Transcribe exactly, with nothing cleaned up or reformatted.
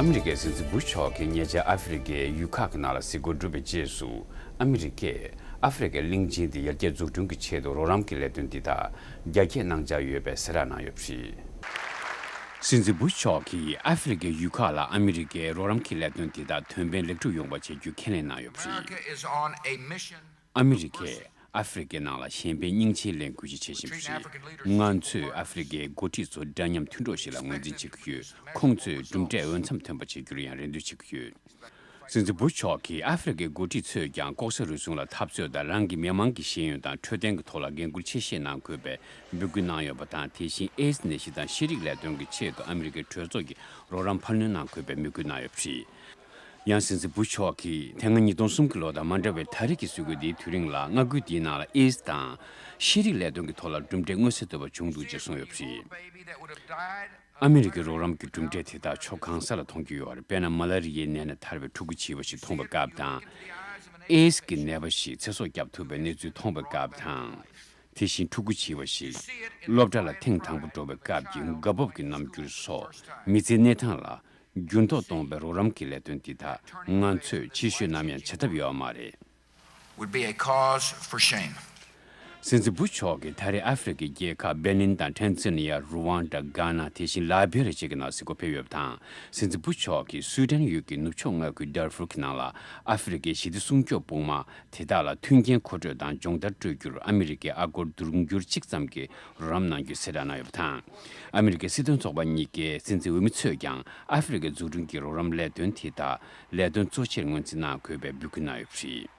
ཨ་མི་རི་ཀའི་སྲིད་འཛིན་བུ་ཤ་ཁྱི་ཉེ་ཆར་ཨ་ཧྥེ་རི་ཁའི་ཡུལ་ཁག་གི་ནང་ལ་གཟིགས་སྐོར་བསྒྲུབས་པའི་རྗེས་སུ། ཨ་མི་རི་ཀས་ཨ་ཧྥེ་རི་ཁའི་གླིང་ཆེན་དེ་ཡར་རྒྱས་འཛུགས་སྐྲུན་གྱི་ཆེད་དུ་རོགས་རམ་གྱི་ལས་དོན་འདི་དག་རྒྱ་སྐྱེད་གནང་འཆར་ཡོད་པའི་གསལ་བསྒྲགས་གནང་ཡོད་པ་རེད། སྲིད་འཛིན་བུ་ཤ་ཁྱི་ཨ་ཧྥེ་རི་ཁའི་ཡུལ་ཁག་ལ་ཨ་མི་རི་ཀའི་རོགས་རམ་གྱི་ལས་དོན་དེ་དག་དོན་ཕན་ལེགས་གྲུབ་ཡོང་བ་བྱེད་རྒྱུ་ཁས་ལེན་གནང་ཡོད་པ་རེད། America is on a mission. ཨ་མི་རི་ཀས་ཨ་ཧྥེ་རི་ཁའི་ནང་ལ་གཞན་ཕན་སྙིང་རྗེའི་ལས་འགུལ་ཞིག་བྱེད་བཞིན་པ་རེད། ང་ཚོས་ཨ་ཧྥེ་རི་ཁའི་འགོ་ཁྲིད་ཚོ་འདྲ་མཉམ་མཐུན་གྲོགས་ཤིག་ལ་ངོས་འཛིན་བྱེད་ཀྱི་ཡོད། ཁོང་ཚོས་གྲུབ་འབྲས་འོས་འཚམ་ཐོན་པ་བྱེད་རྒྱུར་ཡང་རེ་འདུན་བྱེད་ཀྱི་ཡོད། སྲིད་འཛིན་བུ་ཤ་ཁྱི་ཨ་ཧྥེ་རི་ཁའི་འགོ་ཁྲིད་ཚོས་ཀྱང་ལྐོག་ཟ་རུལ་སུངས་ལ་འཐབ་རྩོད་དང་རང་གི་མི་མང་གི་ཤེས་ཡོན་དང་འཕྲོད་བསྟེན་གྱི་ཐོག་ལ་འགན་འཁུར་ཆེ་བཞེས་གནང་དགོས་པའི་འབོད་སྐུལ་གནང་ཡོད་པ་དང་། དེ་བཞིན་ཨེ་ཛི་ནད་གཞི་དང་ཤེས་རིག་ལས་དོན་གྱི་ཆེད་དུ་ཨ་མི་རི་ཀའི་གྲོས་ཚོགས་ཀྱི་རོགས་རམ་འཕར་སྣོན་གནང་དགོས་པའི་འབོད་སྐུལ་གནང་ཡོད་པ་རེད། ཡང་སྲིད་འཛིན་བུ་ཤ་ཁྱི་དེ་སྔ་ཉིས་སྟོང་གསུམ་གྱི་ལོ་དང་མ་འདྲ་བའི་ད་རེས་ཀྱི་སྲིད་འགོ་འདིའི་དུས་རིང་ལ་མངའ་ཁུལ་འདིའི་ནང་ལ་ཨེ་ཛི་དང་ཤེས་རིག་ལས་དོན་གྱི་ཐོག་ལ་གྲུབ་འབྲས་མངོན་གསལ་དོད་པ་བྱུང་འདུག་ཅེས་གསུངས་ཡོད་པ་རེད། ཨ་མི་རི་ཀའི་རོགས་རམ་གྱི་གྲུབ་འབྲས་དེ་དག་ཕྱོགས་གང་ས་ལ་མཐོང་རྒྱུ་ཡོད་རེད། དཔེར་ན། མ་ལ་རི་ཡའི་ནད་ནས་ཐར་བའི་ཕྲུ་གུ་བྱིས་པ་ཞིག་མཐོང་བའི་སྐབས་དང་། ཨེ་ཛི་ཀྱི་ནད་པ་ཞིག་ཚེ་སྲོག་བསྐྱབ་ཐུབ་པའི་གནས་ཚུལ་མཐོང་བའི་སྐབས་དང་། དེ་བཞིན་ཕྲུ་གུ་བྱིས་པ་ཞིག་སློབ་གྲྭ་ལ་ཐེངས་དང་པོ་འགྲོ་བའི་སྐབས་ཀྱི་དགའ་སྤོབས་ཀྱི་རྣམ་འགྱུར་སོགས། མི་ཚེའི་གནས་སྟངས་ལ་འགྱུར་ལྡོག་གཏོང་བའི་རོགས་རམ་གྱི་ལས་དོན་འདི་དག་ང་ཚོས་ཕྱིར་བཤོལ་ནམ་ཡང་བྱ་ཐབས་ཡོད་མ་རེད། Would be a cause for shame. སྲིད་འཛིན་བུ་ཤ་ཁྱི་ད་རེས་ཨ་ཧྥེ་རི་ཁའི་རྒྱལ་ཁབ་བེ་ནིན་དང་ཊན་ཛ་ནི་ཡ། རུ་ཝན་ཌ། གྷ་ན། དེ་བཞིན་ལའི་བེ་རི་ཡ་བཅས་ཀྱི་ནང་གཟིགས་སྐོར་ཕེབས་ཡོད་པ་དང་། སྲིད་འཛིན་བུ་ཤ་ཁྱི་སུའེ་ཏན་ཡུལ་གྱི་ནུབ་ཕྱོགས་མངའ་ཁུལ་ཌར་ཧྥུར་གྱི་ནང་ལ་ཨ་ཧྥེ་རི་ཁའི་ཞི་བདེ་སྲུང་སྐྱོབ་དཔུང་དམག་དེ་དག་ལ་མཐུན་རྐྱེན་མཁོ་སྤྲོད་དང་སྦྱོང་བརྡར་སྤྲོད་རྒྱུར་ཨ་མི་རི་ཀས་ཨ་སྒོར་དུང་ཕྱུར་གཅིག་ཙམ་གྱི་རོགས་རམ་གནང་རྒྱུའི་གསལ་བསྒྲགས་གནང་ཡོད་པ་དང་། ཨ་མི་རི་ཀའི་སྲིད་དོན་ཚོགས་པ་གཉིས་ཀའི་སྲིད་འཛིན་འོས་མི་ཚོས་ཀྱང་ཨ་ཧྥེ་རི་ཁའི་འཛུགས་སྐྲུན་གྱི་རོགས་རམ་ལས་དོན་དེ་དག་ལས་དོན་གཙོ་ཆེར་ངོས་འཛིན་གནང་དགོས་པའི་འབོད་སྐུལ་གནང་ཡོད་པ་རེད།